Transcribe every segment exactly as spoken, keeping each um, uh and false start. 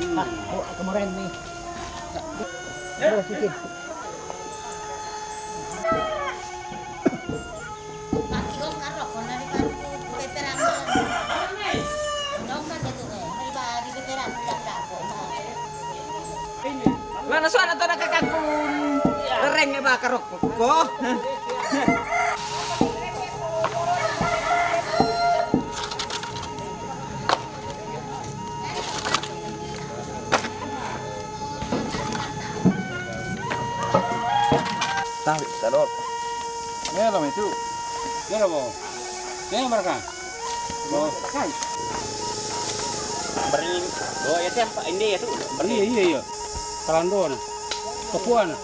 Ah, oh, kemarin nih. Terus, Cicin. Pati ko karokko na ri pangku, peperan. Nongka de tu, eh, ri ba, ri peperan, ri ba, ko, ma. Mana suara tu nak kakakku. Lereng e ba karokko ko. Tarik, taruh. Ini apa itu? Ini apa? Ini mereka. Oh, kan. Beri, oh, ya, tiap Pak, ini ya, tuh. Beri. Iya, iya, iya. Kalandona. Kapuana.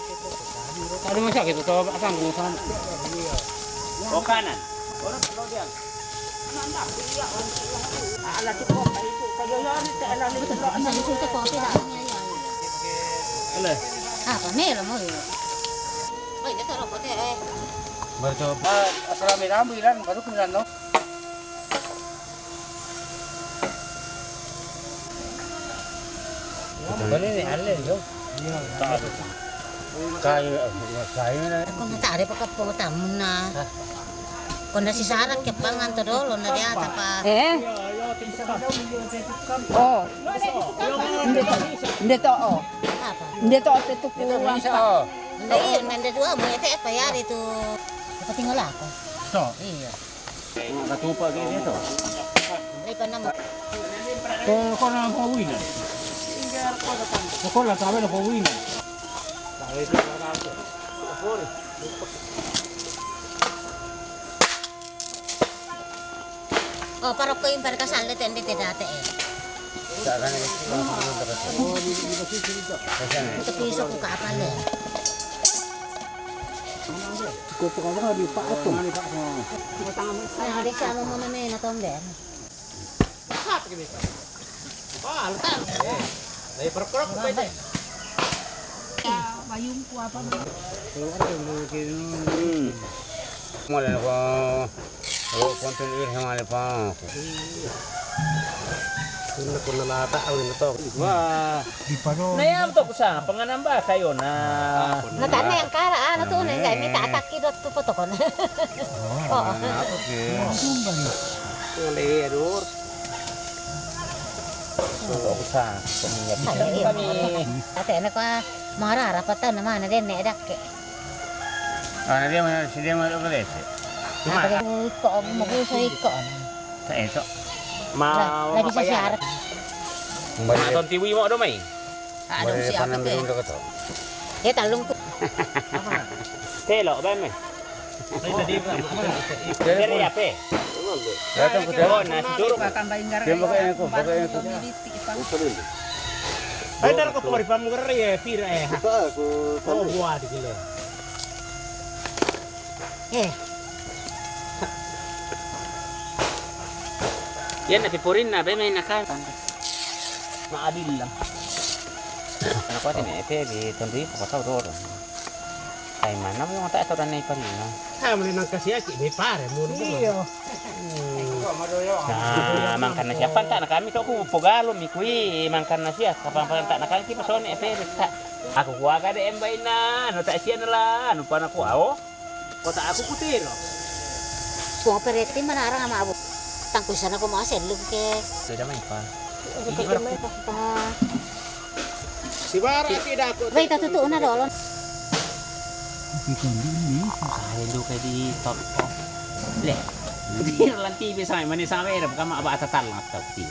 Ada masak itu, tahu apa, kan, sama. Oh, kanan. Orang kalau dia. Apa? Melo mo. Oi, dia taruh kote, eh. Baru coba, ah, asal rame-rame, Ilan, baru kemudian, no. Boleh nih, ale, yo. Kayu, kayu na. Ko na tare pa kapo tamu na. Ko na si Sara ke pangan to dolo na dia tapa. Eh? Oh. Nde to, nde to, oh. Apa? Nde to, te tuku apa? Nde iyo, nande dua mo ete apa yari tu. Apa tinggal apa? To. Iya. Katupa kayak gitu. Lipat nama. Ko, ko na ko wina. Ko la tabe na ko wina. Oh, parokko impar kasalle tende te date, eh. Itu pisau ku kapal, eh. Cukup apa di Pak Atung? Ay, ada siya mo muna may natomber. Wah, letak. Dari perkerok apa itu? Ya, bayungku apa? Hmm. Mulai apa? Oh, konten ir sama lepa. Kunna, kunna lata awin to. Wah. Di pado. Na yam to kusa panganamba kayo na. Na tane yang kara ano to ne, ngai mi tatak ki dot tu potokon. Oh, apa ke? Ngale, aduh. To kusa. Kami. Ate na kwa mara rapatan na mana den ne dakke. Ah, na dia mana, si dia mana ko dese. Ikko, maguso ikko. Sa eso. Ma, lagi sa siar. Ma ton tiwi mo do mai. Ado si apa ke? Ya talung tu. Telo ba me. Dari apa? Datang ke dalam. Oh, nasi turun. Dia pakai yang aku, pakai yang aku. Ay, dara ko pori pamugara ya, pira, eh. Ito, ako, oh, buah di kilo. Eh. Yan, napipurin na, be, may nakan. Maadil lang. Ano ko, tine, ete, di, tundui, pakataw, doon. Ay, mana mo yung mata, ito na na iparina. Ah, mali nang kasi aki, may pare, muna mo. Iyo. Na, mangkan na siya, panta na kami, to, ku, pugalo, mi, kui, mangkan na siya, kapang panta na kami, ki, pasone, ete, ta. Aku kuwaga de embaina, anu ta siya nala, anu pana ku ao. Kota aku kutiro. Ko pereti manarang ama abu. Tangku sana ko masel ke. Sudah main pa. Sudah main pa. Si bara tidak aku. Wait, tatu tu na dolon. Ay, do kay di top. Le. Di lanti bisa main sama era kama aba atatal na tau ti.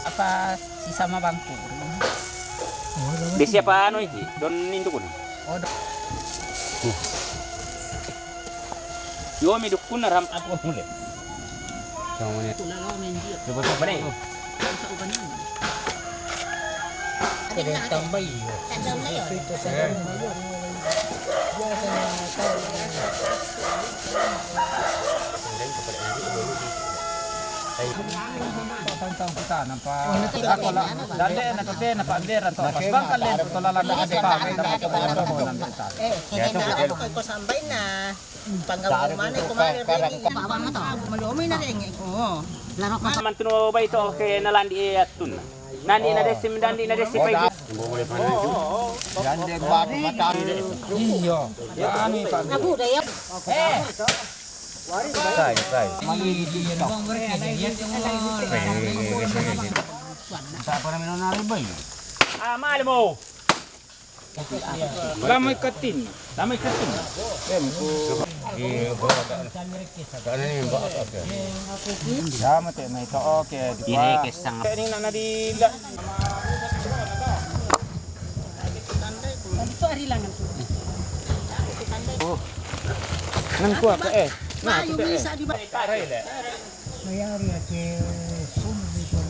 Apa Sisama bangku. Di siapa anu iki? Don induk kuno. Oh, do- Yo, mi dukun ram aku mulai. Kamu ni. Coba, coba ni. Ada tambah iyo. Sandal na yun. Sandal na yun. Tantang kita nampa. Ako la, dati na ko te na pa andera to. Mas bangkal din to, lalanda ade pa, may dama ko na ko nandito. Eh, kaya na ako ko sambay na. Panggawa man ay kumare, pwede. Bawa mo to. Malumi na rin eh. Oo. Laro ka. Mantuno ba ito kay nalandi atun? Nandi na desi, nandi na desi, Pak. Iya. Anu, Pak. Kai, kai. Sa para minonari bay. Ah, malmo. Lamay katin. Lamay katin. Iya, bawa tak. Sama te mai to, oke, di ini ke sang. Ini nak nadi la. Itu ari langan tu. Oh. Nang kuat, eh. Nah, mayu kita, eh, bisa di. Mayari ake sumbi ko.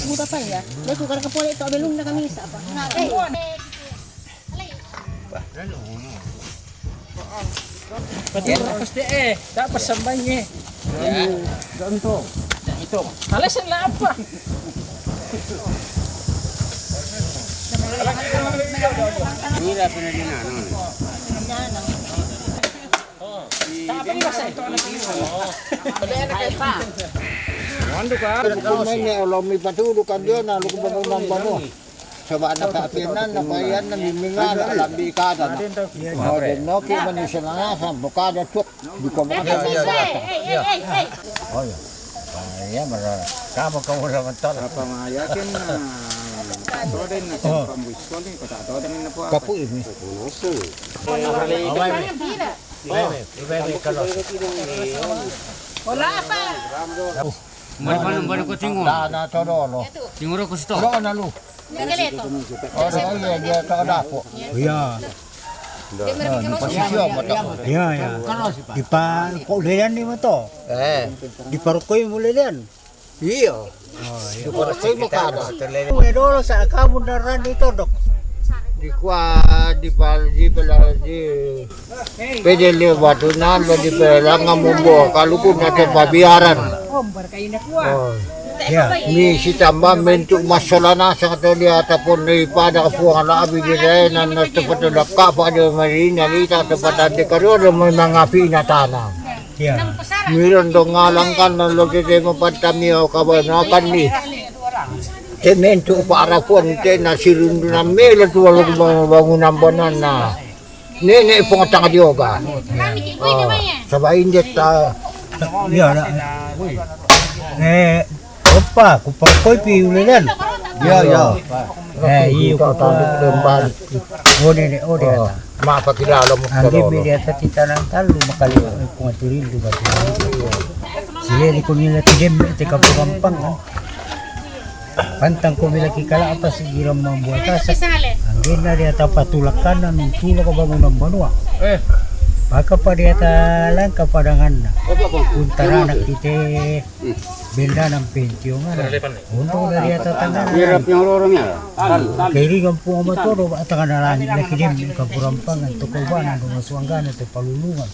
Buta pa ya. Dia ko kara kapole to belum na kami sa pa. Eh. Pati na pasti, eh, dapat sambanya. Ya. Ganto. Itu. Alasan lah apa? Ini lah pernah di nana. Apa ni masa itu anak ini? Mandu ka. Kalau mi patulu kan dia na luku bangunan banua. Coba na kapinan na payan na mimingan na lambi kada na. Oh, den no ki manusia na nasa bukada cuk di ko. Oh ya. Iya, mara. Kamu, kamu sama tar. Apa mayakin na. Toden na campang buskol ni kota toden na po apa? Kapu ini. Awai. Ibe, ibe, kalau. Wala apa? Mari panu, mari ko tingor. Na, na, todo lo. Tingor ko sito. Lo na lu. Tinggal itu. Oh, iya, dia tak ada apa. Iya. Iya, iya. Di pa, ko lelean ni mo to. Eh. Di parokoi mo lelean. Iya. Oh, iya. Di parokoi mo kada. Uwe dolo sa kamu daran di todok. Di kua, di pal, di pala, di. Pede le batu na lo di pelanga mumbo kaluku na te pabiaran. Oh. Ya. Mi si tamba mentu masolana sa to dia tapon ni pada puang la abi di dai na na te pada laka pada marina ni ta te pada de karo de mangapi na tana. Ya. Miron do ngalangkan na lo te mo patamio kabanakan ni. Te mentu para puan te na sirundu na mela tu lo bangunan banana. Nene ipunga tanga dioga. Oh, sabain dia ta. Iya, na. Eh, opa, ku parokoi pi ulelean. Iya, iya. Eh, iyo, ku pa. Oh, nene, oh, dia ta. Ma pa kira lo mo. Angge mi dia ta tita nang talu makali, eh, punga turindu ba. Sile di ko nila ti demme te kapu gampang, kan. Pantang ko bila kikala apa si gira mambuat asa. Angge na dia ta patulak kanan, tulak ka bangunan banua. Eh. Maka pa dia ta langka padangan na. Untara na kite benda nang pentiongan. Untuk na dia ta tangan. Irap yang lorong ya. Kiri kampung ama todo ba tangan na langit na kidem kapurampangan to kaubanan do masuangganan to palulungan.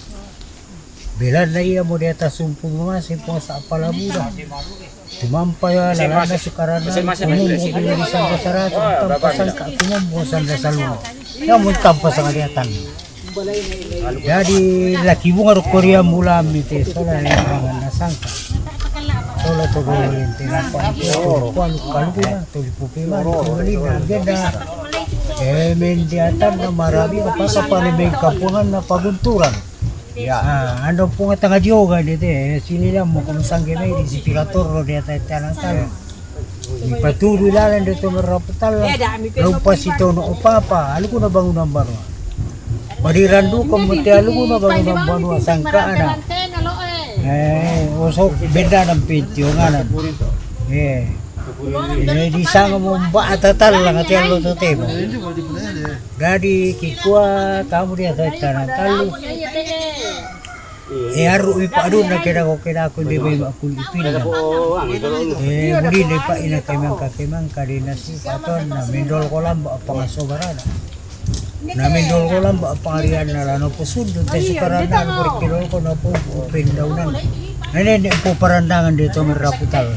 Belan na iya mo dia ta sumpu mamasi po sa palabuda. Tumampa ya lalana sukarana kumum mo pili sangka saratu tampa sangka kumum mo sanda salunga. Ya mo tampa sangka diatan. Jadi laki bunga ro korea mula mi te sola na sangka. Sola to go te na pa ko kalu kalu na to di pupi ma to di na geda. Eh, men diatan na marabi apa sa pale men kapungan na pagunturan. Ya. Ah, ando punga tanga dioga de te, sini la mo ko sangge mai di si pirator lo de ta tanang tan. Ni paturu lalan de to meraputal. Lo pasi to no opapa, aluku na bangunan banua. Madirandu ko mo te aluku na bangunan banua sangka ana. Eh, oso benda nang pentiongan. Eh. Eh, di sanga mo mba atatal lang ati alo to tebo. Dadi kikua kamu dia ta tanang talu. E aru ipa adu na keda ko keda ko de be ma kuli ipin na. E buri de pa ina kemangka kemangka de na si paton na mendol ko lamba apa ngaso barana. Na mendol ko lamba apa arian na lano pusun do te sukarana ko kilo ko na pu upen daunan. Nene ne po parandangan de to meraputal.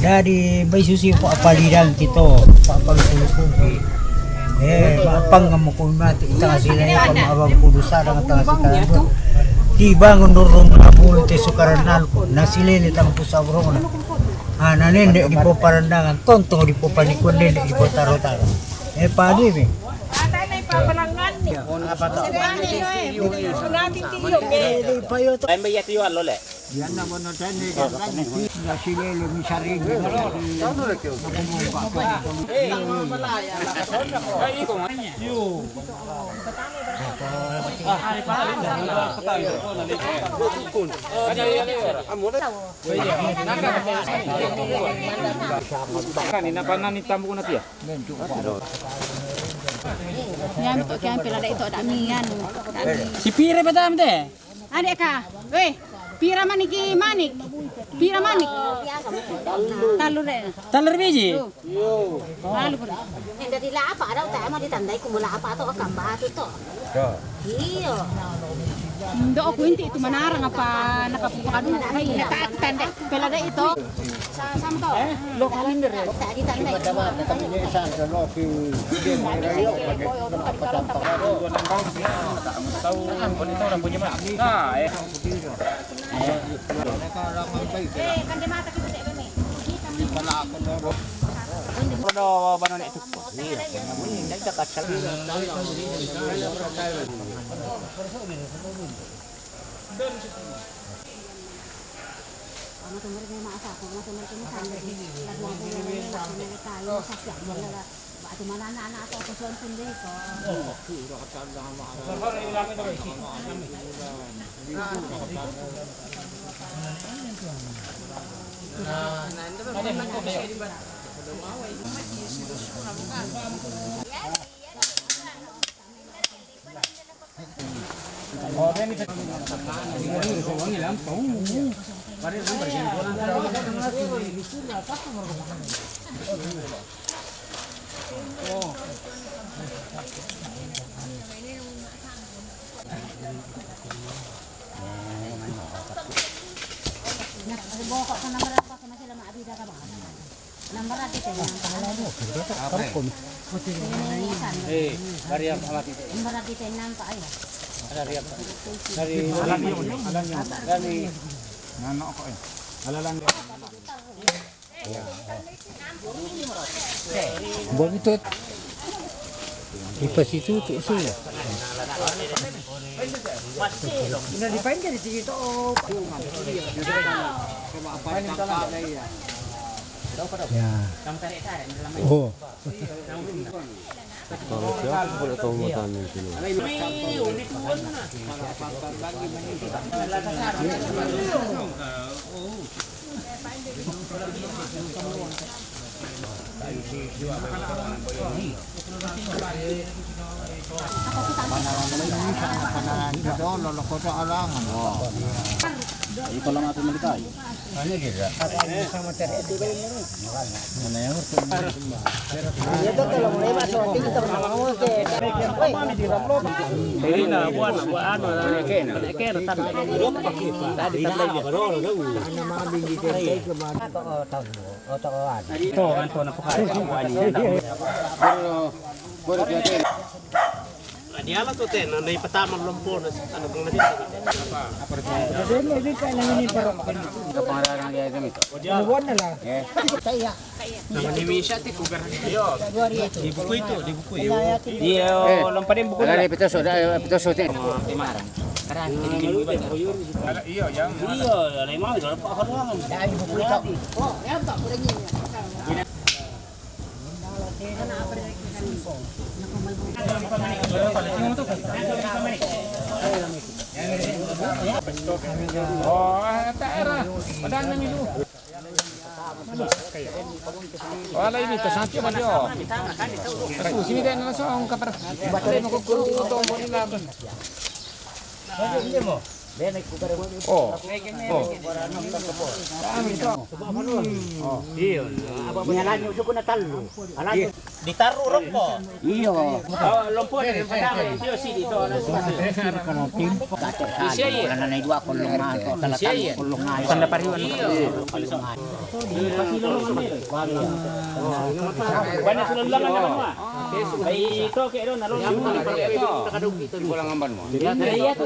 Dadi bai susi pa palidang kito pa paluku-luku. Eh, mapang mo ko mati ita sila ya pa maabang kudusa dang ita sila. Di bangun durung na bulu te sukaran nalko na silele tang pusa burung na. Ah, na nende di po parandangan, tontong di po panikun, nende di po taro-taro. Eh, padi mi. Ata na ipapalangan ni. Apa to? Lain ba iya tiyo, Lole? Yan na mo na tayo, na sila lumisarin. Kan ina pa nani tambu na tiya. Yan to, kaya pila da ito, dami yan. Dami. Si Pire ba dami de? Ade ka. Weh, pira maniki manik? Pira manik? Tallu de. Tallu biji? Lalu pura. Enda di lapa ada, utama ditandai kumula apa to, akam batu to. Iyo. Ndo aku inti itu manarang apa nakapukadu. Ay, nakatanda. Pela da ito. Sa, sa to. Lo kalender ya. Tadi tanda. Tahu, tahu orang punya mana? Nah, eh. Eh, dari apa mati? Dari apa? Dari Alan. Alan. Dari Alan. Buat itu. Ipasitutu siya. Ina di pain ka di sigi to. Ya. Oh. Kalau siapa boleh tahu matanya sini? Ini na buwan, buwan, ano, kena, kena, tanda. Tadi tanda. Ito, ito na po kayo. Diala to ten, na ipatama lompo na ano kung nasi. Kapangaran ng gaya kami. Buwan na lang. Nama ni Misha ti kugar. Di buku itu, di buku itu. Iya, lompa din buku. Ada pito so, ada pito so ti. Timarang. Karang, iyo, yan. Iyo, yan ay mga, wala pa ako lang. Dahil buku ito. Oh, ah, taera. Padang na milu. Wala ini, tasanti man yo. Kasi sini tayo na sa ang kapar. Wala mo kukuru ko to mo nila. Oh. Oh. Oh, iyo. Niyalan nyo ko na talo. Alam nyo. Di taro ron po. Iyo. Oh, lompo na rin. Padami. Iyo, si dito. Siya, iya. Wala na idwa, kulong na to. Siya, iya. Kulong na. Tanda pa rin. Iyo. Wala sila lang naman, ah. Ay, ito, kaya doon, nalong. Ito. Ito lang ang ban mo. Iya, ito.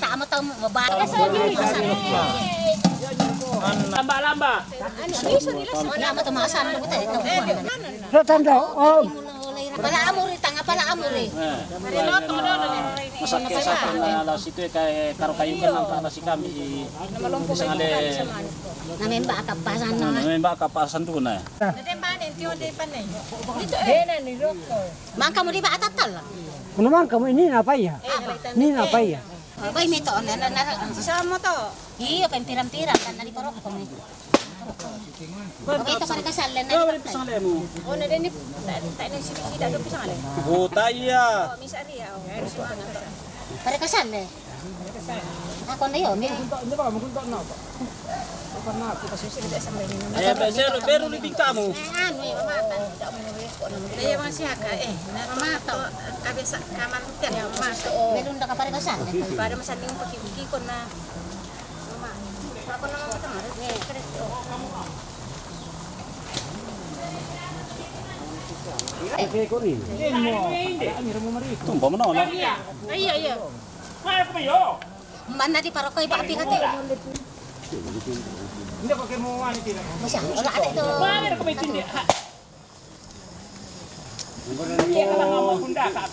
Tama tamu mabara. Lamba-lamba. Anu, isu nila. Lamba tama asan lu te. Datang dah. Oh. Pala amuri, tanga pala amuri. Masakke sapa na la situ e, kae karo kayu kan nang pala si kami. Sangale. Namemba akapasan na. Namemba akapasan tu na. Mangkamu di ba atatal? Kuno mangkamu ini na apa ya? Ini na apa ya? Bai mi to na na. Sisamo to. Iyo, pempiram-piram kan na di parokko mi. Oke, itu pare kasalle na. Oh, na deni. Tak tak ni sini tidak ada pisang le. Oh, taya. Misa ria. Pare kasalle. Ako na yo mi. Ayo, beru beru ni bingkamu. Anu ya, mata. Iya, masih agak eh. Nah, mata. Kabisa kamar kan ya, mata. Belum dah kapare kasalle. Pada masa ni pakai kiko na. Tumba mano la. Iya, iya. Mana di parokoi ba api kate. Masih, ola ate to.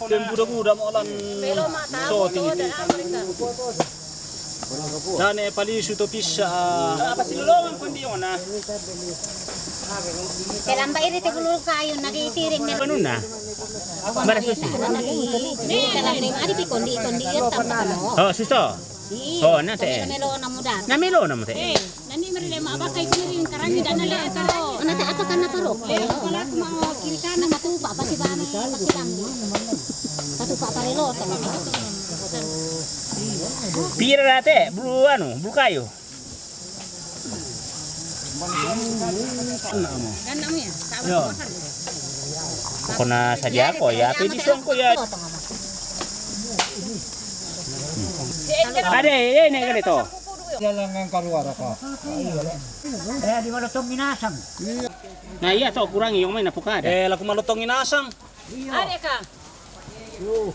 Tembuda-buda mo lan. So tini. Dane palisu to pisa. Apa silolongan kondi ona? Pelamba iri te bulu kayu na di tiring na. Panuna. Bara susi. Ni dalam ni adi pi kondi kondi ya tampa no. Oh, susto. Oh, na te. Melo na muda. Na melo na muda. Nani mari le ma abakai kiri karangi dana le taro. Ana ta apa kana taro? Le kala kuma kiri kana katupa pasi bana pasi bana. Katupa pare lo to. Pira rate bulu anu, bulu kayu. Gana mu ya? Yo. Kona saja ko ya, apa di songko ya. Ada ini kali to. Jalan yang keluar apa? Eh, di mana tong minasang? Na iya to kurang iyo mai na pukada. Eh, laku malotong inasang. Ada ka?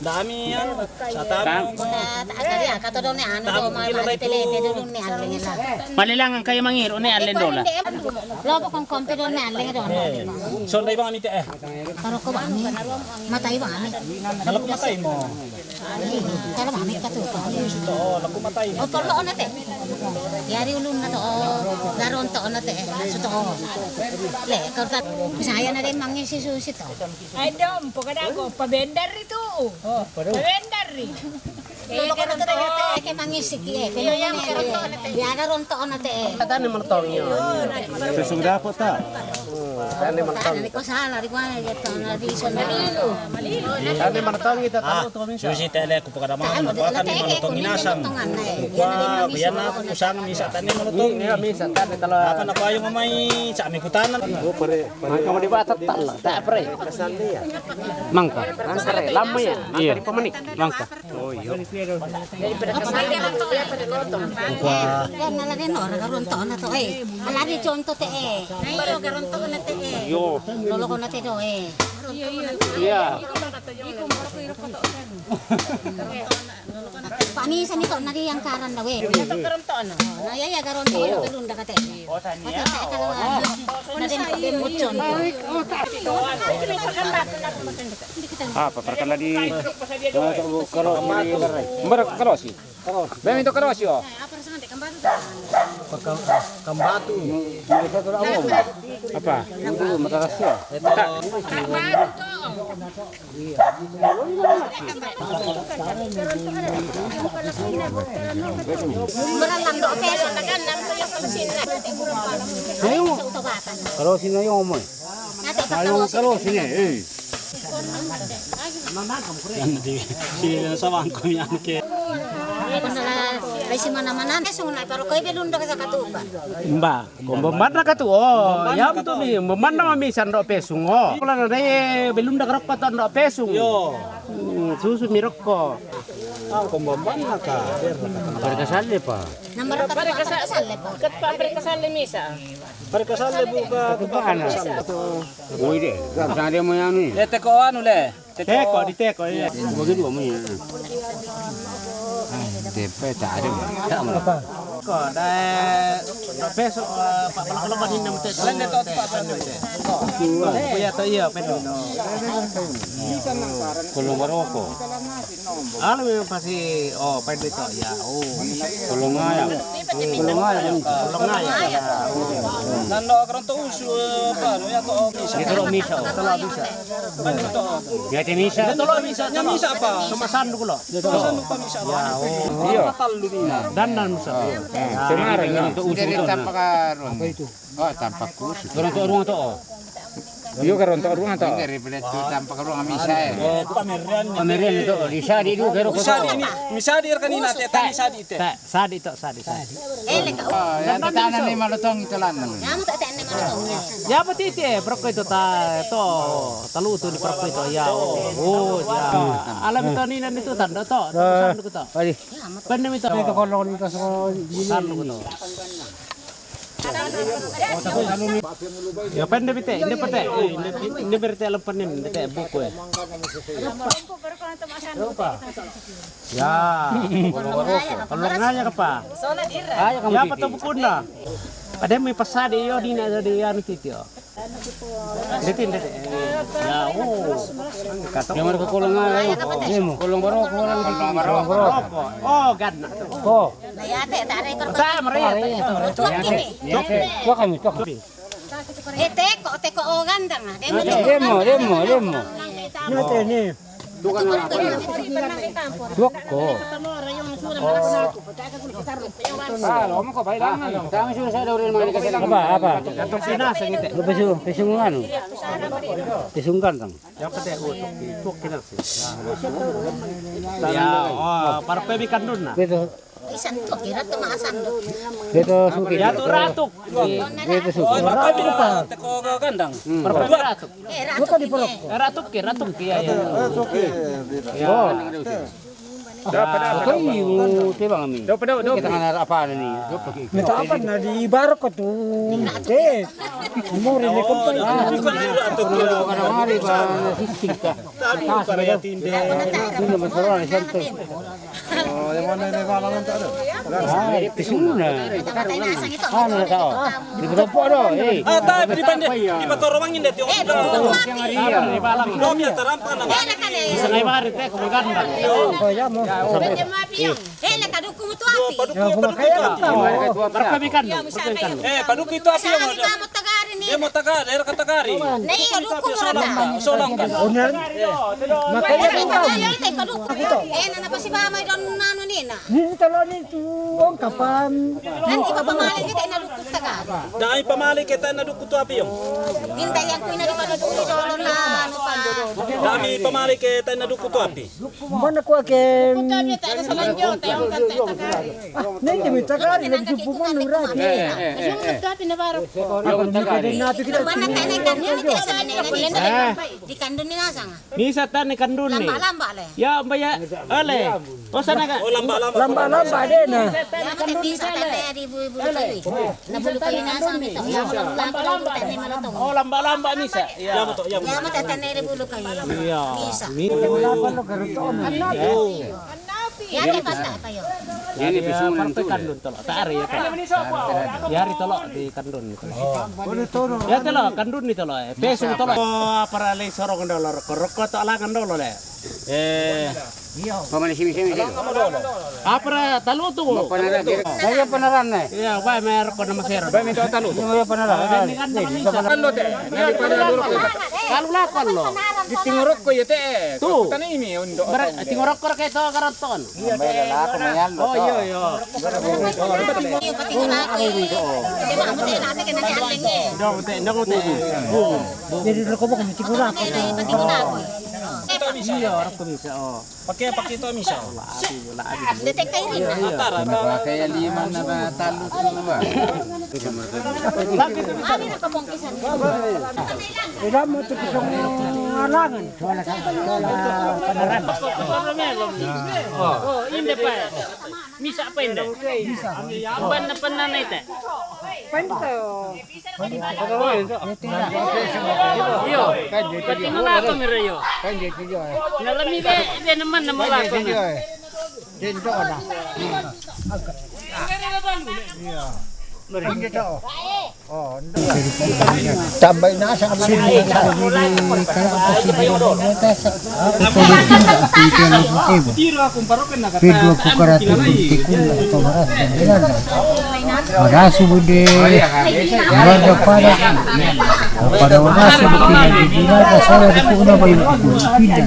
Dami anu, satami. Kang. Kota, tak ada ya, kata done anu do ma pele pe dulu ne aleng la. Palilangan kaya mangiro ne aleng dola. Lo ko kon kon pe done aleng do. Sonda ibang ami te eh. Karo ko bami. Mata ibang ami. Kalau ko matai mo. Kalau mami katupa. Suto, laku matai. O tolo ona te. Yari ulun na to. Garonto ona te. Suto. Le, kalau tak saya na de mangi si susi to. Ai dom, pokada ko pabendar itu. Pabendar ri. Lolo ko na to. Ke mangi siki e. Iya, iya, garonto ona te. Tane mertong yo. Sudah apa ta? Tane mertong. Ko sala di kuana ya to na di sona. Tane mertong ita tahu to misa. Susi tele ku pokada ma. Tane mertong inasang. Ku kua biana ku sang misa tane mertong. Iya, misa tane talo. Apa na payu mamai sami kutanan. Oh, pare. Mangka mo di batat tala, tak pare. Mangka. Mangka re, lama ya. Mangka di pamanik. Mangka. Oh iya. Kuah. Yan na lagi no, garonto na to eh. Alagi conto te eh. Ayo garonto na te eh. Yo. Lolo ko na te do eh. Iya. Pami sa mi to na di yang karan da we. Garonto na. Na ya ya garonto na belum da kate. Oh, tania. Apa perkara di. Mbara karo si. Bem itu karo si o. Kambatu. Apa? Itu mata rahasia. Kalau sini ayo, Moy. Ayo, kalau sini, eh. Sini, sama aku yang ke. Ay, si mana-mana, eh, sungai, kalau kau belum dah ke Sakatupa. Mbak. Ko mbombanna katu, oh, yam tu mi, mbombanna mami sando pesung, oh. Kula na dai belunda karokko to ando pesung. Yo. Hmm, susu mi rokko. Ah, ko mbombanna ka. Barka salle pa. Nomor apa? Barka salle pa. Ket pa barka salle misa. Barka salle buka tu pa. Woi de, sande mo yani. Eh, teko anu le. Teko, di teko, iya. Bagi dua mo yan. Tepe tak ada. Tak apa. Ko dai, besok, eh, Pak Bala Bala ni nam te. Lende to, Pak Bala Bala. Iya to, iya, penuh. Kalau baroko. Anu memang pasti, oh, pendek to, ya. Oh. Kalau ngaya. Kalau ngaya. Kalau ngaya. Nando keronto usu, eh, apa, ya to, oh, bisa. Itu lo misa. Itu lo bisa. Ya, di misa. Itu lo bisa, nya misa apa? Sama sandu lo. Sama sandu apa misa apa? Ya, oh. Iya. Tallu ni. Dan, dan misa. Semarang, ya. Untuk usu itu, nah. Apa itu? Oh, tampak khusus. Orang tua rumah to. Iyo, karo ontok ruang to. Dari beli tu tampak ruang misa, eh. Oh, pamerian. Pamerian to. Di sadi du karo ko. Misa di ni, misa di rekani na te, tani sadi te. Tak, sadi to, sadi, sadi. Eh, leka. Oh, ya, tanah ni malotong itu lanang. Ya, mu tak tanah malotong. Ya, apa titi, eh, perokok itu ta, to, talu tu ni perokok itu, ya, oh, oh, ya. Alam itu ni, dan itu tanda to, tanda to. Tadi. Pendem itu. Itu kolong itu semua. Tanda to. Ya, pendem ite, inde pete, eh, inde, inde berte alam pendem, inde te buku, eh. Ya, kalau ngaya kapa? Ya, apa tu buku na? Ada mi pasade yo, dina ada di anu titi yo. Detin, detin. Ya, oh. Kata. Yang mereka kolong ngaya. Kolong baroko, kolong baroko. Oh, ganna. Oh. Nah, ya, te, tak ada ikut. Tak, mari, ya, tak. Tuak ini. Tuak kami, tuak kami. Eh, teko, teko, oh, gandang, ah. Demo, demo, demo. Ini te ni. Tuak ko. Ah, lo mo ko, baik lang. Tama sudah saya dah udah mana. Apa, apa? Lo pesu, pesungan. Pesungan tang. Ya, pete, oh, tuak, tuak kena sih. Ya, oh, parpe bikan dun na. Betul. Isan to, kira to maasan do. Dito suki. Ya, to ratuk. Dito suki. Oh, ratuk pa. Teko gandang. Hmm. Ratuk. Eh, ratuk di porok. Eh, ratuk ke, ratuk ke, ya, ya. Ya. Oh. Dapat, dapat. Ito yung tibang kami. Dapat, dapat, dapat. Kita nga narapan ni. Minta apa na di barko tu? Eh. Umuri ni kumpay. Ano nga rin ba? Sisig ka. Tadi para ya tinde. Hindi naman sa mga siyempre. Oh, yung ano, may balangan to, ano? Ah, pisuna. Ano na tao? Di ba po, ano, eh? Ah, tayo, di ba, di ba, toromangin dati yung, eh, di ba, toromangin dati yung, di ba, tarampa na. Sa may barit, eh, kumaganda. Oh, yan mo. Eh, nakaduko mo to, ati. Paduko, paduko ito, ati. Marami ka, no? Marami ka, no? Eh, paduko ito, ati, yung, ano? Tagari ni. Eh, mo tagari, era ka tagari. Na iyo, duko mo na. Solang ka. Makaya ko. Eh, na napasiba may don nano ni na. Ni talo ni tu, ang kapan. Nanti pa pamali kita na duko tagari. Dai pamali kita na duko to api, yung. Inday yang kuina di paduko ni dolo na, ano pa. Dami pamali kita na duko to api. Mana ko ke. Puta mi ta sa lanjong, tayo kan tayo tagari. Ah, nende mi tagari, lagi supu mo nura. Eh, eh, eh, eh. Yung nagdapi na baro. Ako ni ka din napi kita. Mana tane kan ni ta sa nene. Di kandun ni nasang. Misa tane kandun ni. Lamba-lamba le. Ya, mbaya, ale. O sana ka. Oh, lamba-lamba. Lamba-lamba de na. Ya, mata misa tane di bulu-bulu kayu. Na bulu kayu nasang mi to. Ya, lamba-lamba. Tane malotong. Oh, lamba-lamba misa. Ya. Ya, mata tane di bulu kayu. Iya. Misa. Ya, ya, pasta pa yo. Ini ya, pesungan partai tu. Kandun tolo. Tari ya, tolo. Ya, ri tolo di kandun itu. Ya, tolo, kandun ni tolo, eh. Pesung tolo. Oh, para le sorong dolo, roko, roko to alangan dolo le. Eh. Pamali simi-simi sini. Apa ra talu tu? Panaran. Saya panaran na. Iya, ba mer ko na masero. Ba mi to talu. Iya, panaran. Ini kan nama Isa. Talu te. Talu lakon lo. Di tingorok ko yete. Tu. Tani imi undo. Ber-, tingorok ko ke to karanton. Iya, te. Oh, iya, iya. Dong te, dong te. Jadi rokok kami tingorok. Iya, orang ko bisa. Oh. Pakai, pakai to misa. Detek kayo rin na. Kaya lima na ba talu tu ba? Ilan mo to isang alangan. Wala sa, wala panaran. Oh, hindi pa. Misa pa hindi. Ban na pananay te. Pwede. Yo, pati mga ako mira yo. Nalami be, be naman na malako na. Tambay na sa kapatid. Pedro Cucarato, Tikula, Tomaras, Miranda. Marasu bude, Miranda para, para marasu bude, Miranda, sala di kuna bayu aku, pinda.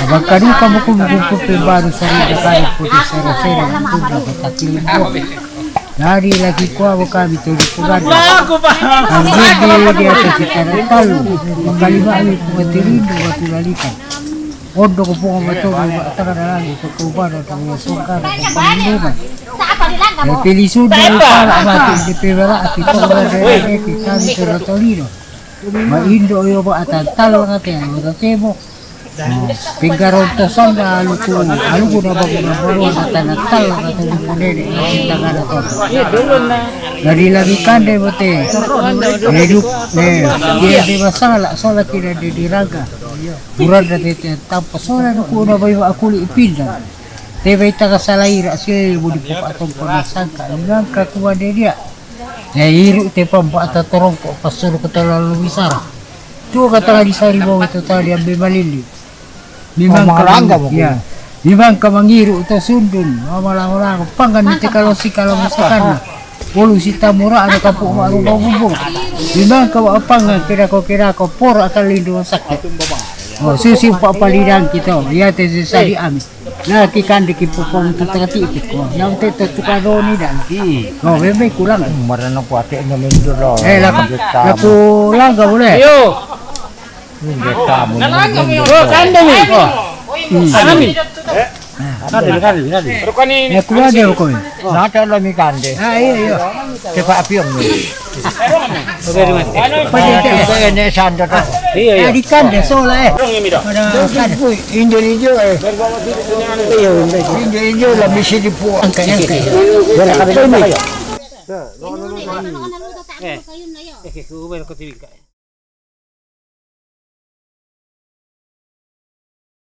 Abang kadu kamu kubu kubu baru sari dakari putih sere sere, pinda, kaki limbo. Dari lagi kuwa bukami tuli kurada. Ang gede dia kita talu. Makalima awi kuwa tirindu watu lalika. Ondo ko pungo matogo ba takana langi ko kubana ko songkana ko pangindungan. Pili sudu para mati di pebala ati ko rada ati kami toro tolino. Ma indo yo ba atantal ngate ang temo. Pinggarontosan na aluku, aluku na bagu na baru na tanatal na tulu punene na sitangana to. Dari lagi kande bote. Eduk, eh, dia de masala, sola kira de diraga. Buran na tete tampa sola nuku na bayu akuli ipinda. Te bai taga salaira sile budi pupa tompo na sangka. Ngangka kuwa de dia. Eh, iru te pamba ata torongko pasuru ko talalu misara. Tu kata lagi sari bo to tadi ambe malili. Mimang ka mangiru to sundun. Mama lango lango pangan te kalau si kalau misalkan. Polu si tamura ada kapu maru bubung. Mimang ka pangan kira ko kira ko por akan lindu sakit. Oh, susi pa palidang kita. Ya te sari ami. Na ki kande ki pupong tu takati ki ko. Na te to tukado ni dan. Hmm. No, bebe kulang. Marana ko ate na mendo lo. Eh, la, la kulang ka boleh. Yo. Mendo tamu. Oh, kande ni. Oh. Hmm. Ami. Kande, kande, kande. Rukani ni. Ya kuwa de ko. Na ta lo mi kande. Ah, iya, iya. Ke pa apion ni. Iya, iya. Di kande sola, eh. Pada kande. Injo, injo, eh. Injo, injo la misi di puo. Angka, angka. Eh. Eh, ku bel ko tiwingka.